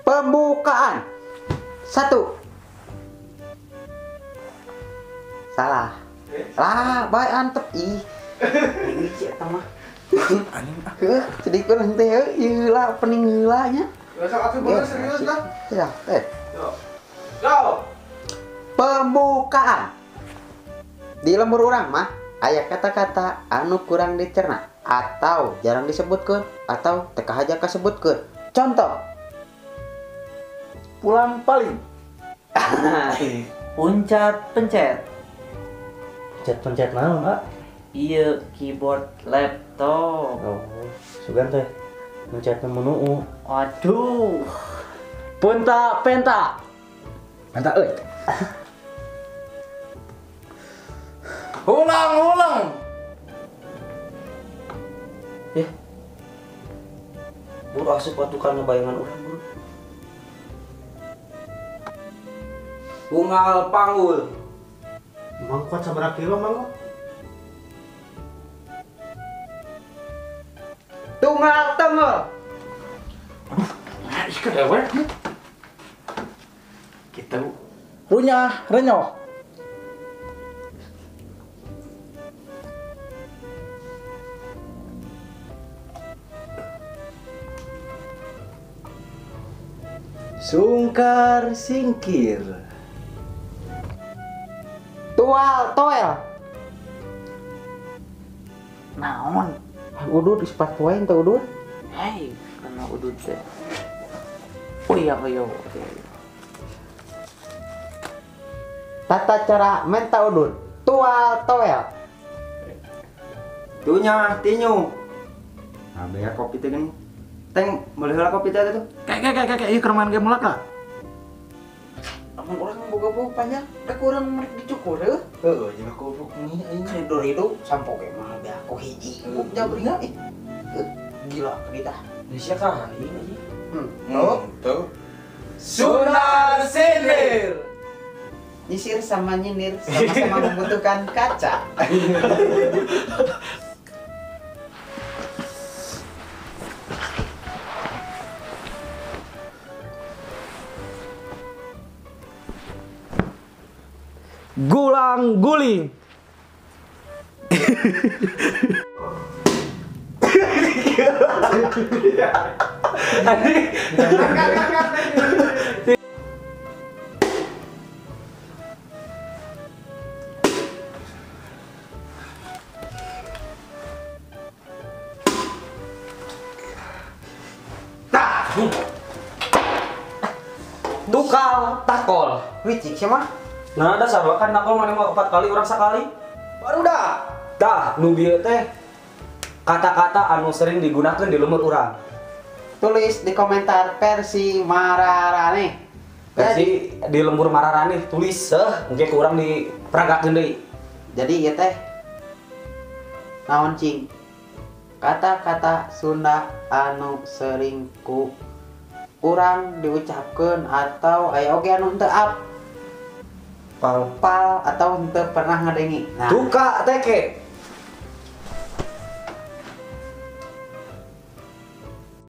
Pembukaan. 1. Salah. Lah, bae antep ih. Ih, eta mah. Anjing ah. Heuh, sedikit urang teh heuh, ieu heula opening heula nya. Besok atuh bener serius lah. Ya, teh. Go. Pembukaan. Di lembur urang mah aya kata-kata anu kurang dicerna atau jarang disebutkeun atau teu kahaja kasebutkeun. Contoh. Pulang paling. Puncat pencet. Pencet-pencet naon, Pak? Iya, keyboard laptop. Oh, sugan teh mencet menu. Waduh. Punta penta. Penta euy. Ulang-ulang. Ya. Buru asup atuh kana bayangan urang, buru. Bungal panggul. Mangkot sabaraha kilo mangkot? Tunggal tengul. Aduh, nah ieu dewek. Kitu. Runyah renyoh. Sungkar singkir. Tual toel. Naon? Udud ispat poe teh udud. Hei, kana udud teh. Oh iya, oh iya, oke. Tata cara menta udud. Tual toel. Tunya tinyu. Nah, bayar kopi teh geuning. Teng, boleh heula kopi teh tuh. Kayak ieu keur main game mulak lah. Amun urang boga-boga panjang, rek urang merek dicukur heuh. Heeh, jeung goblok nih aing. Hidup hidup sampo ge mah be aku hiji. Jabringan ih. Gila kita. Indonesia kah aing anjing. Oh, tuh. Sunar sindir. Nyisir sama nyindir sama-sama membutuhkan kaca. Gulang guling. Tukal takol. Wicik siapa? Nah, dasar kan nakol mana mau 4 kali orang sekali. Baru dah. Dah, nu bieu teh kata-kata anu sering digunakan di lembur urang. Tulis di komentar versi mararane. Versi di lembur mararane tulis seuh engke ku urang diperagakeun deui. Jadi ieu teh naon cing? Kata-kata Sunda anu sering ku urang diucapkeun atau aya oge anu henteu pal atau henteu pernah ngadengi. Nah, duka teke.